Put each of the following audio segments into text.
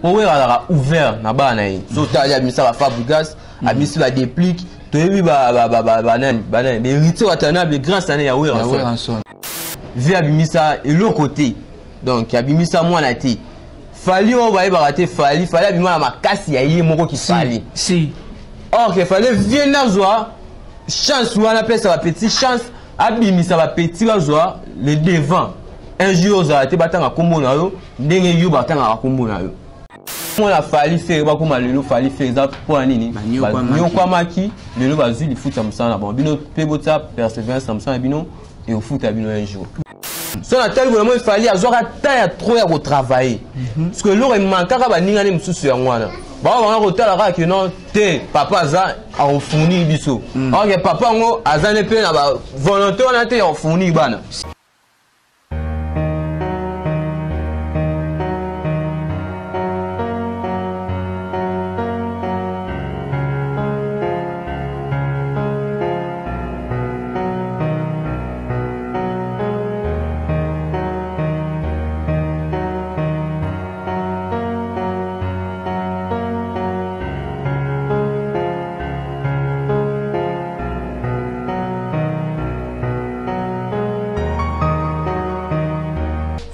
Po Wera azalaka ouvert na bana na ye. So otali abimisa ba Fabregas, abimisi ba Deplick, toyebi ba ba ba ba banani, banani, ba Héritier Watanabe grâce na ya Werrason. Vie abimisa eloko te. Donc abimisa mwana te. Fally oyo bayebaka te Fally, Fally abima na makasi ya ye moko ki Fally. Si. Or que fallait vie nazwa chance wana pesa ba petit chance abimisa ba petit bazwa le devant. Un jour ozala te batanga kombo na yo ndenge yo batangaka kombo na yo. Mwana Fally Ferre bakoma lelo Fally Ferre eza mpo na nini? Banyokwamaki lelo bazwi lifuti ya mosala na bango. Bino mpe botia perseverance na mosala na bino ekofuta bino un jour. So natali boye namoni Fally azwaka temps ya trop ya kotravailler. Parce que eloko emankaka baninga ne mosusu yango wana. Bango banga kotala kaka ke non te papa aza akofournir biso. Alors que papa yango aza ne mpe na ba volonté wana te ya kofournir bana.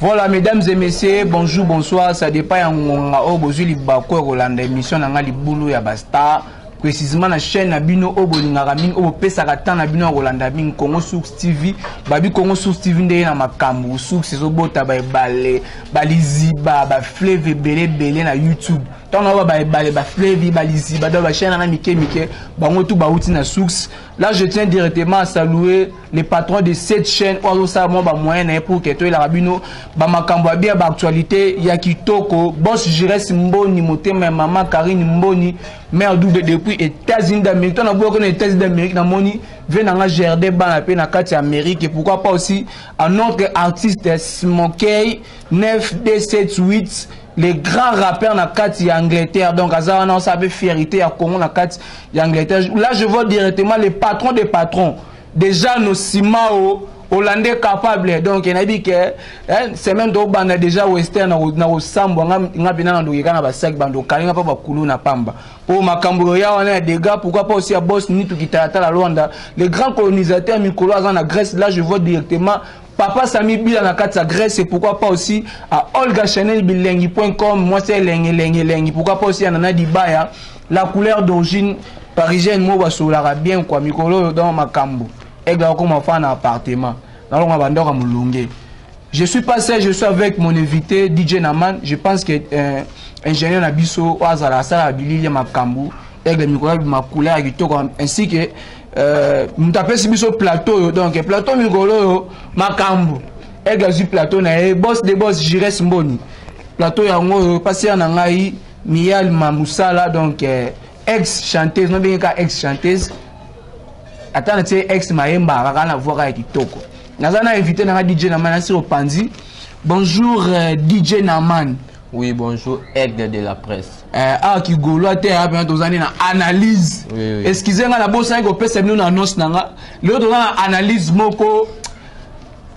Voilà, mesdames et messieurs, bonjour, bonsoir. Ça dépend ya ngonga oyo bozwi libaku ya kolanda émission na nga libulu ya ba star. Précisément na chaîne na bino oyo bolingaka mingi, oyo bopesaka temps na bino ya kolanda mingi, Congo Source TV. Babi Congo Source TV nde ye na makambo. Source ezobota ba ebale, ba liziba, ba fleuve ebele ebele na YouTube. Ntango na ba ebale, ba fleuve, ba liziba, donc ba chaîne na mike mike, bango tout bauti na Source. Là, je tiens directement à saluer les patrons de cette chaîne oyo azosala mwa ba moyen na ye pour que toyelaka bino ba makambo ya bien, ba actualité ya kitoko. Boss Jires Mboni, motema ya mama Karine Mboni, mère double depuis États-Unis d'Amérique. Tona boyoko na États-Unis d'Amérique, na moni ve na nga Gerde bana pe na kati ya Amérique. Et pourquoi pas aussi à notre artiste Smokey 9278, les grands rappeurs na kati ya Angleterre. Donc aza wana osa be fierté ya Congo na kati ya Angleterre. Là je vois directement les patrons des patrons. Déjà nos Simao Hollandais capable. Donc il a dit que hein, semaine do banda déjà western na na sambo nga nga bina na ndoki kana ba sac bando kalinga pa ba kulu na pamba. Po makambo ya wana ya dégâts, pourquoi pas aussi à boss ni tout kitata la Luanda, les grands colonisateurs mikolo aza na Grèce. Là je vois directement Papa Sami Bila na kati ya Grèce, et pourquoi pas aussi à Olga Chanel Bilengi point com, moi c'est Lengi Lengi Lengi, pourquoi pas aussi à Nana Dibaya, la couleur d'origine parisienne, moi basolaka bien quoi, mikolo dans makambo. Aigle comme enfant na appartement. Na longa bandoka mulunge. Je suis pas seul, je suis avec mon invité DJ Naman. Je pense que ingénieur na biso azala sala bilili ya makambo. Aigle mikolo ma couleur ya kitoko ainsi que moto apesi biso plateau oyo. Donc plateau mikolo oyo makambo. Aigle azwi plateau na ye, boss de boss Jires Mboni. Plateau yango oyo passer na ngai Miyal Mamusala, donc ex chanteuse, non bien ka ex chanteuse. Ata na tie ex Mayemba kaka na voix ya kitoko. Naza na invité na DJ Naman na sur Panzi. Bonjour DJ Naman. Oui, bonjour Aigle de la presse. Qui gaulois te a bien tozani na analyse. Oui, oui. Excusez nga na bosa ko pesa bino na annonce na nga. Le toza na analyse moko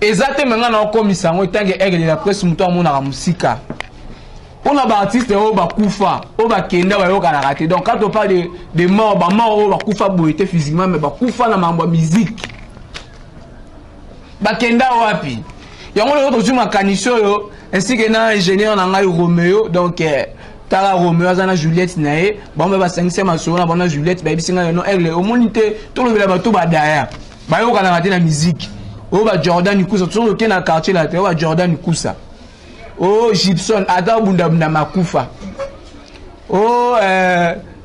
ezate menga na komisa ngo tant que Aigle de la presse muto amona musika. On a ba artiste oyo ba kufa, oyo ba kenda ba yoka na raté. Donc quand on parle de mort, ba mort oyo ba kufa boyete physiquement mais ba kufa na mambo ya musique. Ba kenda wapi? Yango lelo tozwi makanisi oyo ainsi que na ingénieur na ngai Romeo. Donc tala Romeo aza na Juliette na ye, bango basangisi masolo na bango na Juliette, bayebisi ngai non Aigle omoni te tolobela bato ba daya bayokanaka te na musique. Oyo ba Jordan Kusa, soki oke na quartier la te, oyo ba Jordan Kusa. Oh Gibson ata bunda bunda makufa. Oh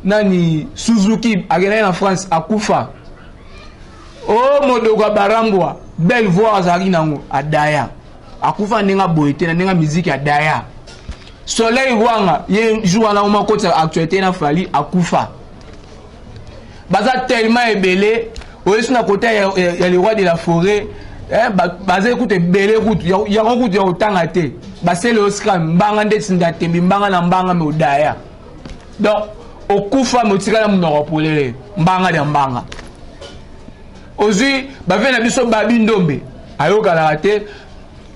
nani Suzuki akendaki na France akufa. Oh Modogo Barambwa belle voix azalaki nango adaya. Akufa ndenge boye te na ndenge musique adaya. Soleil Wanga ye jour wana oma kota actualité na Fally akufa. Baza tellement ebele oyesu na côté ya le roi de la forêt. Eh, baza écoute ebele kutu, ya ngo kutu ya kotanga te. Basele Oscar mbanga ndeti ndatembi mbanga na mbanga me odaya. Donc okufa me otikala monoko polele mbanga ya mbanga. Ozwi bave na biso Babi Ndombe ayokalaka te.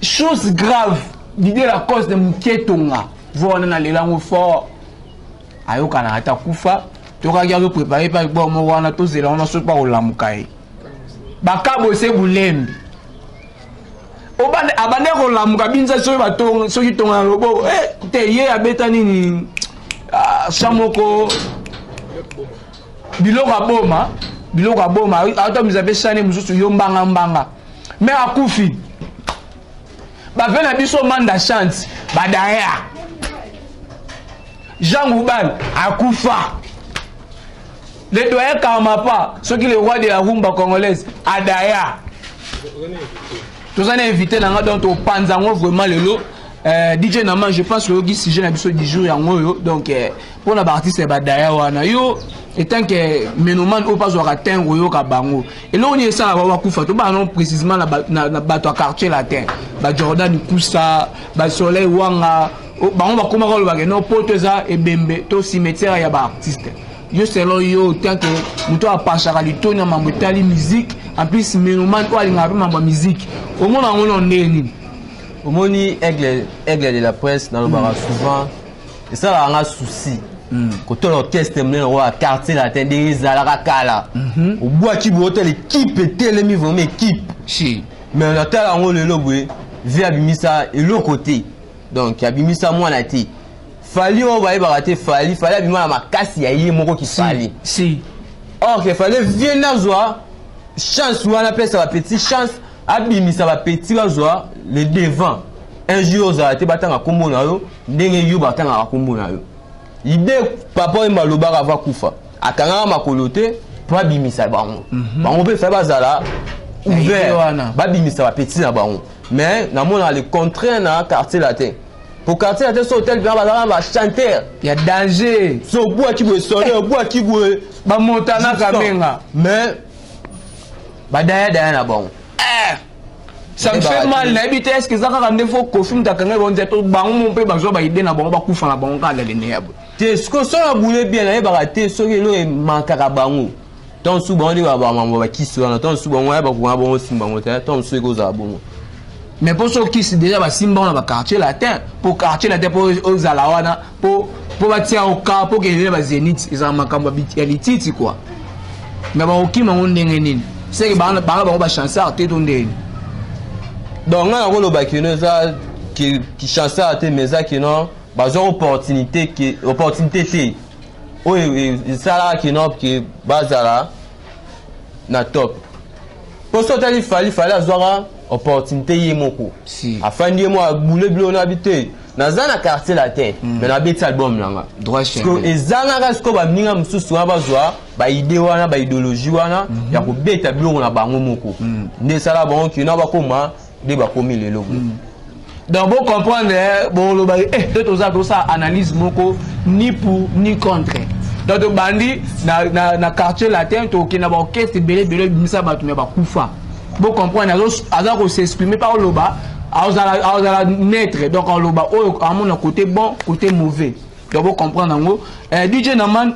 Chose grave, Didier Lacoste de Muketonga. Voix wana nalela yango fort. Ayokanaka ata kufa. Tokaki azoprépare mpe album moko wana, tozela wana soki bakolamuka ye. Bakabose bulembi. Abande kolamuka binza soki batonga, soki tonga na loboko. Te ye abeta nini? Ah, sa moko biloko aboma, biloko aboma, atomisa mpe sani mosusu yo mbanga mbanga. Mais akufi. Bave na biso manda chance, badaya. Jean Goubal akufa. Le doyen Karmapa, soki le roi de la rumba congolaise, adaya. Tozana invité nanga donc au panzango vraiment lelo. DJ Nama, je pense que le sujet na biso du jour yango yo. Donc pour na artiste ba daya wana yo étant que menoman o pas wa tengo yo ka bango. Et là on est ça ba kufa to ba non précisément na bato à quartier latin. Ba Jordan Kusa, ba Soleil Wanga, bango ba koma ko ba no poto za ebembe to cimetière ya ba artiste. Yo selon yo tant que muto a pachaka litoni ya mambo etali musique, en plus menoman o alinga pe mambo ya musique. Omona ngo no ndeni. Omoni aigle de la presse dans le bar souvent et ça là un souci. Quand l'orchestre mène au quartier latin des Zalaka Kala. Au bois qui boit l'équipe était vraiment équipe. Si. Mais on a tel le lobé via abimisa et l'autre côté. Donc abimisa moi la té. Fally on va y rater Fally, Fally abima la makasi ya yé moko qui Fally. Si. Or que Fally vient na joie chance ou on appelle ça petite chance abimisa ba petit ba joie le devant. Un jour aux arrêtés batanga kombo na yo ndenge yo batanga kombo na yo. Idée papa oyo balobaka ava kufa. Akangaka makolo te po abimisa bango. Bango pe fa bazala ouvert. Babimisa ba petit na bango. Mais na mona le contraire na quartier latin. Pour quartier latin so hôtel bien bazala ba chanteur. Il y a danger. So bois qui boit sonner, bois qui boit ba montana kamenga. Mais ba daya daya na bango. Ça me fait mal, nayebi te, est-ce que ça kaka nde faut Kofi mutu akanga bango nzela to bango mo mpe bazwa ba idée na bango, bakufa na bango kaka lele ya boye. Te, ce que ça boule bien, nayebaka te, soki eloko emankaka bango. Tant sous bango nde ba ba mambo ba kisi wana, tant sous bango ya bakonga bango simba bango te, tant sous ekozala bongo. Mais pour ceux qui déjà ba simba na ba quartier latin, pour quartier latin pour ozala wana, pour batia au cas pour que les ba zénith, ils ont makambo ya lititi quoi. Mais ba okima ngo ndenge nini? C'est que ba ba ba ba chansard te to ndenge. Donc nga nakoloba ba kino eza ki chansard te, mais eza kino bazwa opportunité ki opportunité te. Oyo esalaka kino ke bazala na top. Po so otali Fally, Fally azwaka opportunité ye moko. Si. Afandi ye moko abule biloko na bi te. Naza na quartier latin, mais nabeti album na nga. Droit Parce que chemin. ezangaka sikoyo baninga mosusu wana bazwa ba idée wana, ba idéologie wana ya kobeta biloko na bango moko. Nde esala bango kino bakoma nde bakomi lelo boye. Donc vous comprenez, hein, bon, le bail, eh, tout ça, tout ça, analyse moko, ni pour ni contre. Donc le bandi na, na, na quartier latin, to ki na ba orchestre belé belé bimisa ba tu ba kufa. Vous comprenez, azo, azo ko s'exprimer par loba, azo la, azo la naître. Donc en loba, oh, à mon côté bon, côté mauvais. Donc vous comprenez en gros. DJ Naman,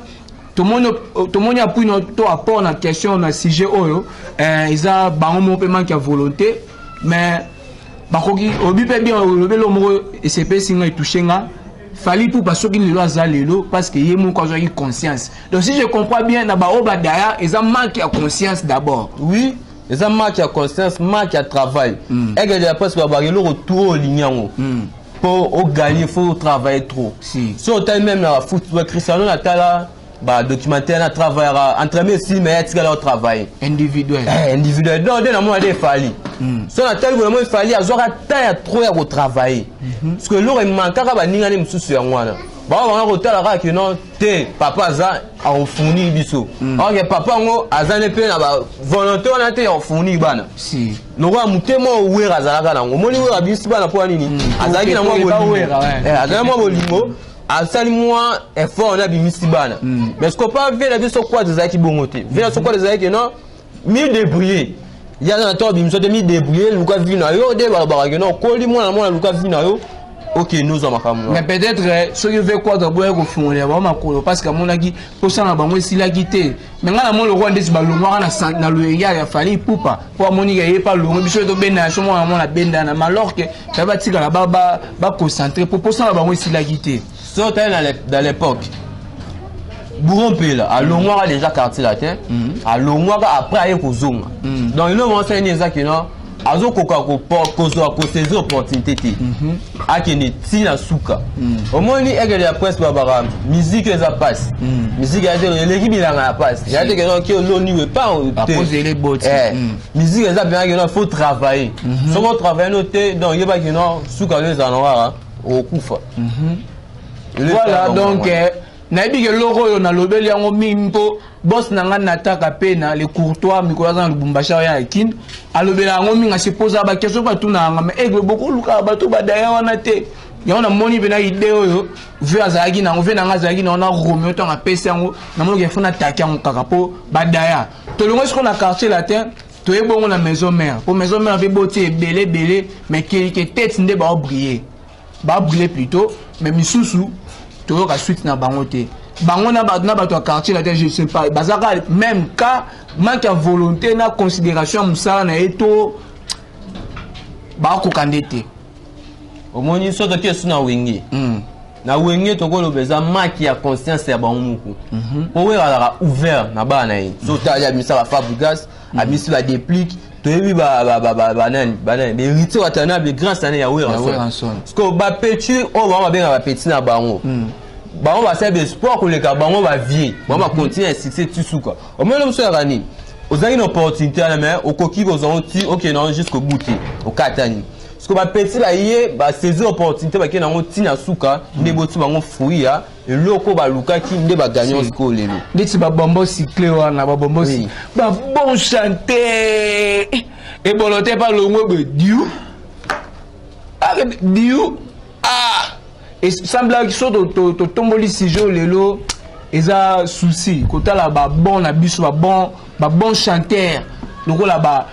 tout le monde, tout le monde a pris notre apport na question na sujet oyo. Ils a bango mo pe manque ya volonté, mais bakoki obi pe bien olobi lo moko esepesi nga etouche nga Fally Ipupa soki lelo aza lelo parce que ye moko azwaki conscience. Donc si je comprends bien na ba oyo badaya eza manque ya conscience d'abord. Oui, eza manque ya conscience, manque ya travail. Aigle de la presse ba eloko trop olingi yango. Po gagner faut travailler trop. Si. So otali même na foot, ba Cristiano Natala ba documentaire na travaillera entre mes si mais atikala au travail individuel. Individuel. Donc de na moi de Fally. So na tali moi Fally azwaka temps ya trop ya ko travailler. Parce que l'or manquaka ba ninga ni mususu ya mwana. Ba ba ko tala ka que non te papa za a fournir biso. OK papa ngo azane pe na ba volonté wana te ya fournir bana. Si. Noko mutemo wera azalaka nango. Moni wera biso bana po nini? Azalaki na mwa Oke, bolingo. wera, ouais. Azalaki mwa bolingo. Asali mwa effort na bimisi bana. Mais ce qu'on peut ver na biso quoi ezalaki bongo te. Ver na biso quoi ezalaki non mi débrouiller. Ya na to bimiso te mi débrouiller luka vi na yo de ba ba non koli mwana mwana luka vi na yo. Okende ozwa makambo. Mais peut-être soki ve Quadra boya kofungolela bango makolo, parce que amonaki mposa na bango esilaki te. Mais ngai namoni lokola ndeti balongwaka na loyenge ya Fally Ipupa, mpo amoniki ye pa longwe, biso tobenda so mwana mwana bendana, mais alors que baye batikala baconcentre mpo mposa na bango esilaki te. So otali dans l'époque, Bouro Mpela alongwaka déjà Quartier Latin, alongwaka, après aye kozonga. Donc eloko moko asali nini? Eza keno azokoka kozwa, kosaisir opportunité te, akende ntina suka. Omoni Aigle ya Presse, babaka musique eza pasi, musique ya te eleki bilanga ya pasi ya te, keno ki oloni we pa. Bakozela eboti. Musique eza mpenza keno faut travailler. Soki otravaille no te, donc yebaki no suka no ezala na kaka okokufa. Voilà, donc nayebi ke eloko oyo nalobeli yango mingi mpo boss na ngai nataka mpe na le courtois mikolo aza na Lubumbashi, oyo ya Kine, alobela yango mingi, aseposa baquestion batuna yanga. Mais Aigle, bokolukaka bato badaya wana te. Yango namoni mpe na idée oyo ve azalaki nango, ve nanga azalaki nango na Romeo, ntango apesi yango, namoni ke fo nataki yango kaka mpo badaya. Tolongo sikoyo na Quartier Latin, toye bongo na Maison Mère, mpo Maison Mère mpe boti ebele ebele, mais kelike tete nde baobriller, babriller plutôt, mais misusu toyoka suite na bango te. Bango na bato ya Quartier Latin, je sais pas, bazaka même cas, manque ya volonté na considération ya mosala na ye to bakoka nde te. Omoni, so toki esu na Wenge, na Wenge tokoloba eza manque ya conscience ya bango moko, po oyo azalaka ouvert na bana na ye. So otali, abimisa baFabregas, abimisi baDeplick, toyebi banani banani, baHéritier Watanabe, grâce ane ya Werrason. Parce que bapetits oyo bango babengaka bapetits na bango, bango basali baespoir koleka bango, bavieux bango bacontinue ya succès ti suka. Omoni mosu yaka nini? Ozalaki na opportunité wana, mais okoki kozwa ngo ti okende nango jusqu'au bout te, okatani. Parce que bapetits baye basaisir opportunité, bakende nango ntina suka, nde boti bango fruit ya eloko balukaki, nde bagagner sikoyo lelo. Ndeti babombo cycle wana, babombo, babon chanteur ebolo te, pa longwe boye diu diu. Ah, esemblaki so totomboli sujet oyo lelo, eza souci kotala babon na biso, babon chanteur lokola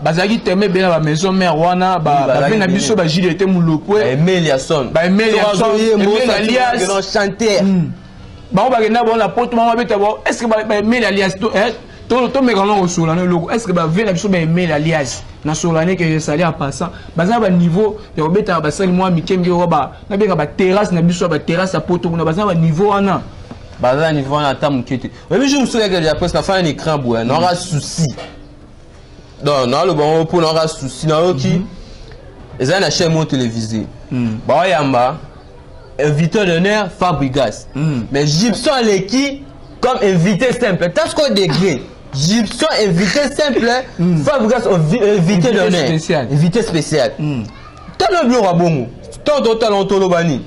bazalaki teme ebele na bamaison mère wana, bave na biso baJDT Mulopwe. Baemeliason. Baemeliason. Chanteur. Bango bakenda bango na Poto, bango babeta bango. Est ce que baemeli alias tomeka ngo kosola na eloko? Est ce que bave na biso baemeli alias na sola ne ke esali en passant, baza na baniveau ya kobetaka basali mwa mike mike oyo nabenga baterrasse na biso ya baterrasse ya Poto kuna, baza na baniveau wana? Baza na niveau wana ata moke te. Oyebi, jour mosusu yeke ya presque nafana na écran boye, naoka souci, donc naoloba ngo mpo naoka souci. Nayoki ezali na chaîne moko télévisée, baoyamba invité d'honneur Fabregas, mais Gibson aleki comme invité simple. Ta sikoyo degré, Gibson invité simple, Fabregas invité d'honneur, invité spécial. Tala biloko ya bongo, ntango totala, toloba nini?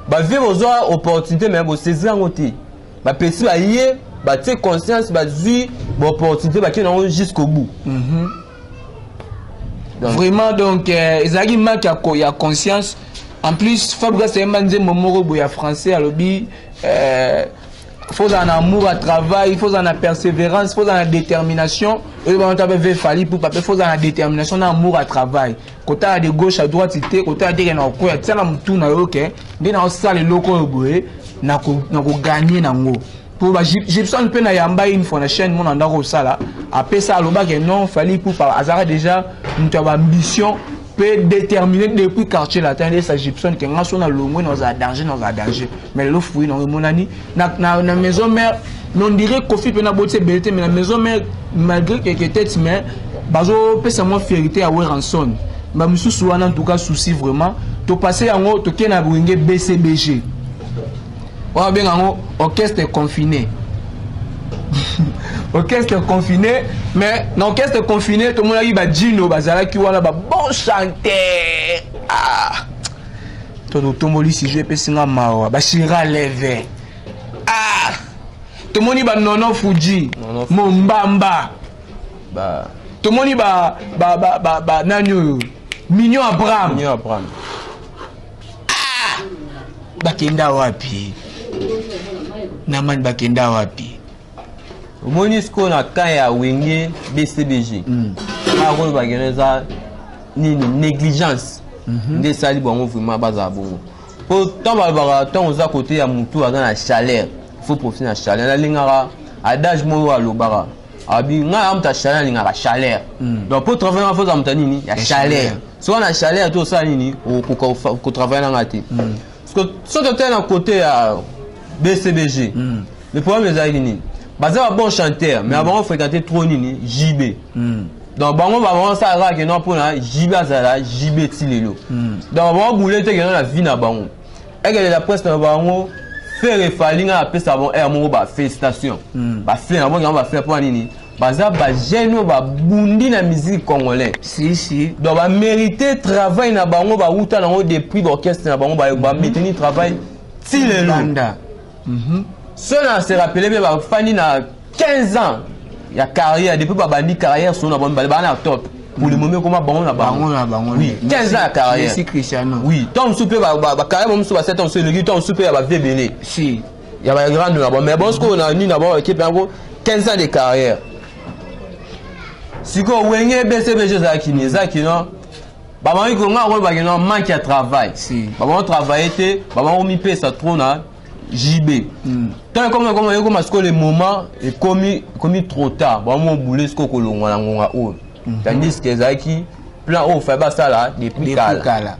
Bavieux bozwa opportunité, mais bosaisir yango te. Bapesi baye batie conscience, bazwi baopportunité, bakei nango jusqu'au bout. Vraiment, donc ezalaki manque ya conscience. En plus, Fabregas ayemba nzembo moko boye ya français, alobi faut ozala na amour à travail, faut ozala na persévérance, faut ozala na détermination. Oyo bango ta mpe Fally Ipupa mpe, faut ozala na détermination na amour à travail, kotala de gauche à droite te, kotala teke na kokwea, tia na motu na yo ke nde na osala eloko oyo boye, nakogagner nango. Po ba Gibson mpe na yamba une fois na chaîne mona ndako osala, apesa, alobaki non, Fally Ipupa azalaka déjà moto ya baambition mpe déterminé depuis Quartier Latin. Nde sa Gibson ke nga so na longwe, nazala danger, nazala danger. Mais lelo fruit nango emonani na Maison Mère. Mais on dirait Kofi mpe na boti ebele te, mais na Maison Mère, malgré keke tete, mais bazopesa mwa fierté ya Werrason. Bamisusu wana, en tout cas souci vraiment. Topasse yango, tokei na Wenge BCBG, oyo babenga yango orchestre confiné, orchestre confiné. Mais na orchestre confiné, tomonaki bajino bazalaki wana, babon chanteur. Ah, to totomboli sujet, epesi nga mawa. Bashira leve, ah, tomoni banono Fuji Mombamba, tomoni ba nani oyo, Mignon Abraham. Mignon Abraham. Ah, bakenda wapi? Namani bakenda wapi? Omoni sikoyo na ka ya Wenge BCBG, kaka koyo bakenda, eza nini? Négligence. Nde esali bango vraiment bazala bongo, po ntango balobaka, ntango oza kote ya motu aza na chaleur, faut profiter na chaleur. Nalingaka adage moko alobaka, abi ngai ya moto ya chaleur, alingaka chaleur. Donc po travailler nga, faut ozala moto ya nini? Ya chaleur. Soki na chaleur te, osala nini? Okoka kotravailler nanga te. Parce que soki totali na côté ya BCBG, le problème ezalaki nini? Baza ba bon chanteur, mais bango fréquenté trop nini? JB. Donc bango bango kaka keno mpona JB azala JB ti lelo. Donc bango bule te keno na vie na bango. Ekele la presse na bango, Ferre, Fally, nga napesa bango aire moko, bafélicitation, bafleur na bango yango, bafleur. Mpona nini? Baza bajeune oyo babundi na musique congolais. Si si. Donc bamérité travail na bango, bawuta nango depuis baorchestre na bango, bamaintenir travail ti lelo. Banda. So na se rappeler mpe, bafandi na 15 ans ya carrière depuis babandi carrière solo na bango mibale, baa na top pour le moment. Ekoma bango na bango na bango. Oui, 15 ans ya carrière. Messi, Cristiano. Oui, ntango mosusu mpe bacarrière mo mosusu baseta mosusu eleki, ntango mosusu mpe ya bavie ebele ya bagrande na bango. Mais bon, sikoyo na nini na bango, ekipe yango 15 ans de carrière. Sikoyo Wenge BCBG ezalaki nini? Ezalaki no babangi konga kolobaki no manque ya travail. Babango travaille te, babango mipesa trop na JB. Ntango ekomi ekoma ekoma sikoyo le moment ekomi trop tard, bango bule sikoyo kolongwa na ngonga oyo, tandis que ezalaki plan oyo fai basala depuis kala.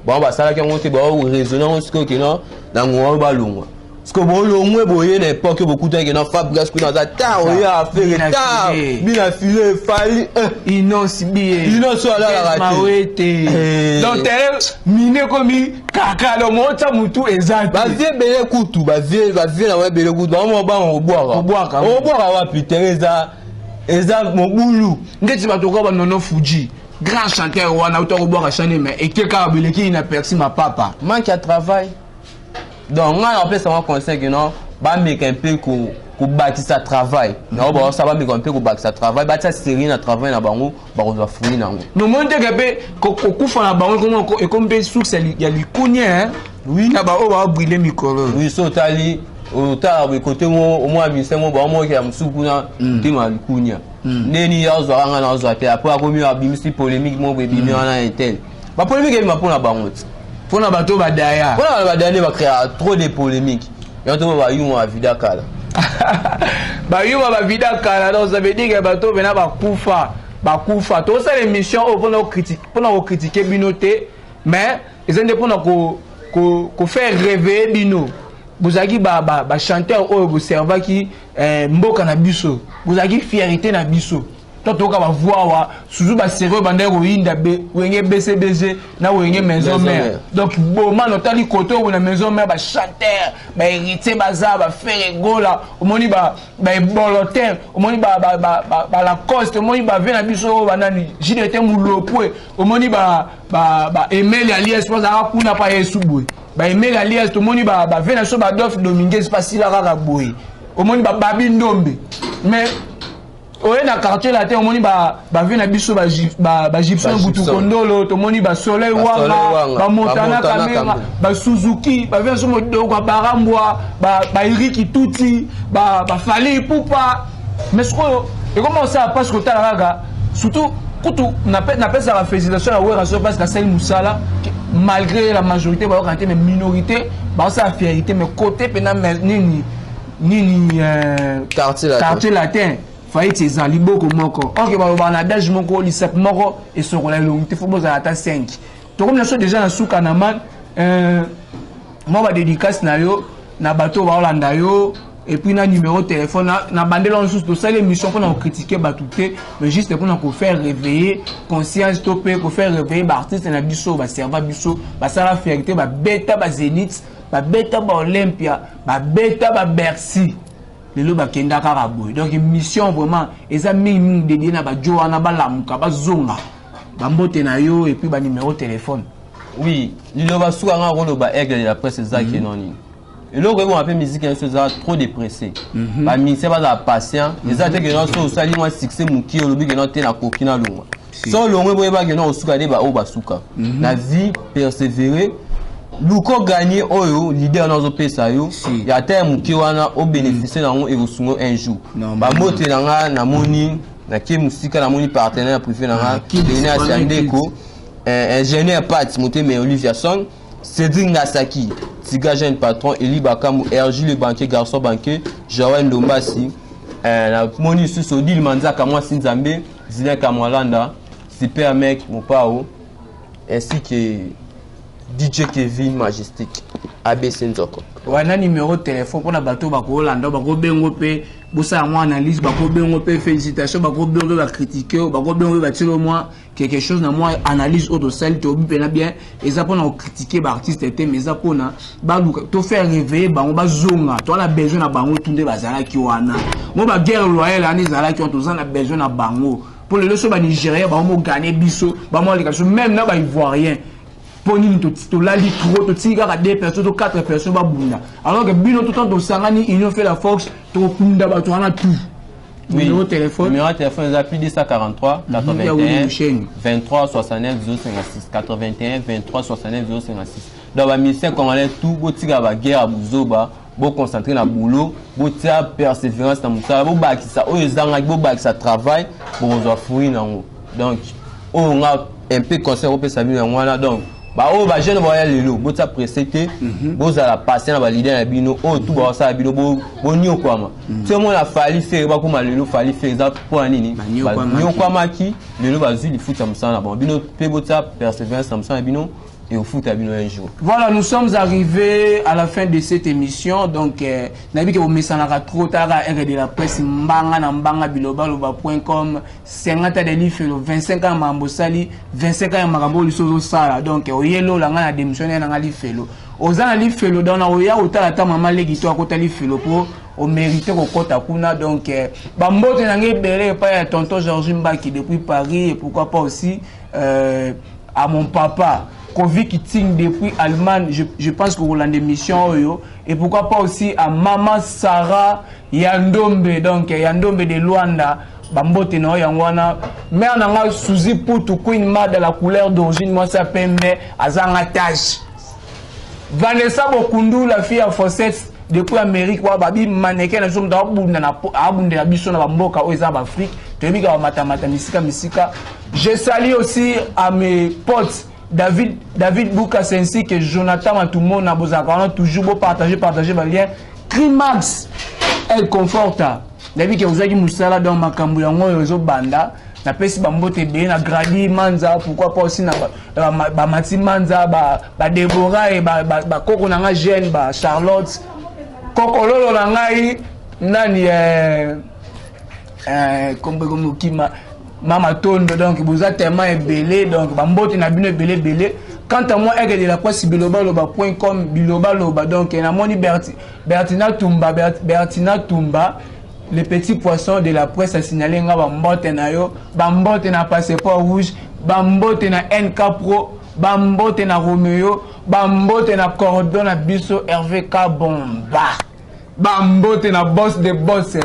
Bango basalaki yango te, bao raisonne yango sikoyo keno na ngonga oyo balongwa. Sikoyo bolongwe boye na époque bokutaki keno Fabregas kuna aza ta oyo affaire ta bina file Fally. Innoss bie. Innoss oyo alalaka te. Donc terrain mine ekomi kaka lo mota, mutu eza te. Bavie ebele kutu, bavie nango ebele kutu, bango moko bango kobwaka. Kobwaka. Obwaka wapi? Terrain eza mobulu. Ndeti bato kaka banono Fuji, grand chanteur wana, uta kobwaka chane, mais eke kaka beleki na persi mapapa. Manque ya travail. Donc ngai napesa mwa conseil ke non, bameka mpe kobakisa travail nango, baosala, bameka mpe kobakisa travail, batia série na travail na bango, bakozwa fruit nango. Nomoni teke mpe kokufa na bango ekomi mpe source ya likunia. Oui. Na baoyo baobrûler mikolo. Oui, so otali, otala boye kote mo omwa mise mo baomoki ya mosuku kuna tema likunia ndeni azwaka, nga na azwa te. Après akomi abimisi polémique moko, ebimi wana etel bapolémique ebima mpona bango ti. Mpona bato badaya. Mpona bato badaya nde bacréa trop de polémique. Yango to bayuma bavida kala. Bayuma bavida kala. Donc ça veut dire que bato mpena bakufa, bakufa. Tosala émission oyo mpona kocritiquer bino te, mais eza nde mpona kofaire réveiller bino. Bozalaki bachanteur oyo boservaki mboka na biso, bozalaki fierté na biso. To toyoka bavoix awa, surtout basérie oyo bandaki koyinda, Wenge BCBG na Wenge Maison Mère. Donc boma notali kote oyo na Maison Mère, bachanteur bahéritier baza, baFerre Gola, omoni baebolotin, omoni balacoste, omoni bave na biso oyo banani, JDT Mulopwe, omoni baemeli alias po azalaka kuna pa yesu boye, baemeli alias, tomoni bave na biso badolphe Dominguez, pasila kaka boye, omoni bababi Ndombe. Mais oye na Quartier Latin, omoni bave na biso bagibson butu kondolo, tomoni basoleil Wanga, bamotana Kamera, basuzuki, bave na biso modoko barambwa, bairiki tuti, baFally Ipupa. Mais sikoyo ekoma osala mpasi kotala kaka, surtout kutu napesaka félicitation ya Wera so parce que asali mosala malgré la majorité bayokana te, mais minorité baosala fierté. Mais côté mpena nini nini, Quartier Latin, faillite eza liboko moko. Ok, balobaka na adage moko, lisape moko esokola elongi te, fo bozala ata 5. Tokomi na so déjà na suka na man. Mwa badédicace na yo na bato baolanda yo, et puis na numéro téléphone na bandela mosusu. Tosali émission mpona kocritiquer bato te, mais juste mpona kofaire réveiller conscience to mpe kofaire réveiller baartiste na biso baserva biso, basala fierté, babeta bazénith, babeta baolympia, babeta babercy, lelo bakenda kaka boye. Donc émission vraiment eza mingimingi dédié na bajo wana, balamuka, bazonga. Bambote na yo et puis banuméro téléphone. Oui, liloba suka nga koloba, Aigle de la presse, ezaki no nini, eloko ebonga mpe musique na biso eza trop dépressé. Bamusicien bazala patient. Eza te keno so osali mwa succès mokie, olobi keno te, nakoki nalongwa. So olongwe, boyeba keno osuka nde baoyo basuka na vie. Persévérer, luka oganye oyo leader wana azopesa yo ya ata ya moke wana, obénéficie nango, ekosunga un jour. Bambote na nga, namoni nake mosika, namoni partenaire privé na nga, Denas ya Ndeko. Ingénieur Pat Motema Olivia Song, Cédric Ngasaki, Tiga jeune patron, Eli Bakambu, RJ le banquier, garçon banquier, Joël Ndombasi, namoni lisusu Odile Manzaka, mwasi Nzambe, Zina Kamwalanda, Super Mec Mopao, ainsi que DJ Kevin Majestic, ABC Nzoko. Wana numéro de téléphone mpona bato bakolanda, bakobengo mpe bosala mwa analyse, bakobengo mpe félicitation, bakobengo mpe bacritique, bakobengo mpe batielo mwa quelque chose na mwa analyse oyo tosali. Toyebi mpena bien, eza mpona kocritiquer baartiste te, mais eza mpona baluka tofaire réveiller bango, bazonga. Toza na besoin na bango tu nde bazalaki wana mo baguerre loyale wana ezalaki wana. Toza na besoin na bango mpo lelo so banigérien bango mogane biso, bamoleka biso, même na baivoirien. Mpo nini tolali trop, totiki kaka deux personnes to quatre personnes babunda, alors que bino tout temps tosangani, union fait la force, tokokunda bato wana tout. Oui. Numéro de téléphone? Numéro de téléphone eza plus 243 Ya Willy 81 Musheni. 23 69 056, 81 23 69 056. Donc bamusicien congolais tout, botika baguerre ya buzoba, boconcentre na boulot, botia persévérance na mosala, bobakisa oyo ezangaki, bobakisa travail, bokozwa fruit nango. Donc oyo nga un peu conseil kopesa bino yango wana. Donc baoyo bajeune baya lelo, botia presse te, bozala patient na baleader na bino oyo tu bakosala bino boniokwama. Ti omona Fally, Ferre bakóma lelo Fally, Ferre, eza mpona nini? Baniokwamaki. Baniokwamaki, lelo bazwi lifuta ya mosala na bango. Bino mpe botia persévérance na mosala na bino, ekofuta bino un jour. Voilà, nous sommes arrivés à la fin de cette émission. Donc, nabi ke bomesanaka trop tard à R de la presse, mbanga na mbanga bilobaloba.com, 50 ans de lifelo, 25 ans mambo sali, 25 ans ya makambo liso ozosala. Donc, oyelo la nga na démissionnaire na nga lifelo. Oza na lifelo, donc na oya otala ta mama leki to akota lifelo po omérite kokota kuna. Donc, bambote na ngai ebele epai ya tonton Georges Mbaki depuis Paris et pourquoi pas aussi à mon papa Kovi Kiting depuis Allemagne, je pense que Roland émission oyo, et pourquoi pas aussi à maman Sarah Yandombe, donc Yandombe de Luanda, bambote na oyo yango wana. Mère na nga Suzy Putu, Queen Mada, la couleur d'origine, mwasi ya pembe azanga tache. Vanessa Bokundu, la fille à Fossette depuis Amérique, wa babi mannequin na biso, moto abunda na abundela biso na bamboka oyo eza baafrike, toyebi kaka bamatamata misika misika. Je salue aussi à mes potes David Boukas ainsi que Jonathan Matumona, bozalaka wana toujours, bopartage, partage balien. Crimax El Conforta, nayebi ke ozwaki mosala, donc makambo yango oyo ezobanda. Napesi bambote ebele na Gradi Manza, pourquoi pas aussi na Bamati Manza, Badebora e bakoko na nga jeune, Bacharlotte, kokololo na ngai nani, kombo komokima mama Tondo. Donc boza tellement ebele, donc bambote na bino ebele ebele. Quant à moi, Aigle de la presse, bilobaloba.com, bilobaloba. Donc namoni Bertina Tumba, Bertina Tumba, le petit poisson de la presse, a signalé nga bambote na yo, bambote na passeport rouge, bambote na NK Pro, bambote na Romeo, bambote na cordon na biso Hervé Kabomba, bambote na boss de boss, eh.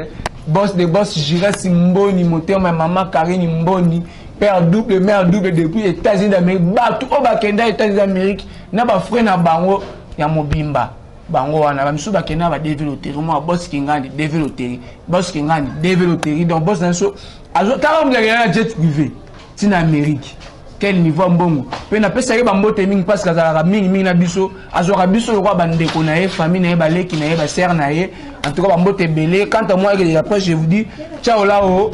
Boss de boss Girasi Mboni, motema ya mama Karine Mboni, père double, mère double depuis États-Unis d'Amérique. Bato oyo bakenda États-Unis d'Amérique na bafrère na bango ya mobimba, bango wana bamisusu bakenda ba DV loterie. Mwa boss Kingani, DV loterie, boss Kingani, DV loterie. Donc boss na biso kaka moto akenda na jet privé ntina Amérique, quel niveau ya mbongo! Mpe napesaki bambote mingi parce que azalaka mingimingi na biso, azwaka biso lokola bandeko na ye, famille na ye, baleki na ye, basere na ye. En tout cas, bambote ebele. Quant à moi, après, je vous dis ciao là-haut.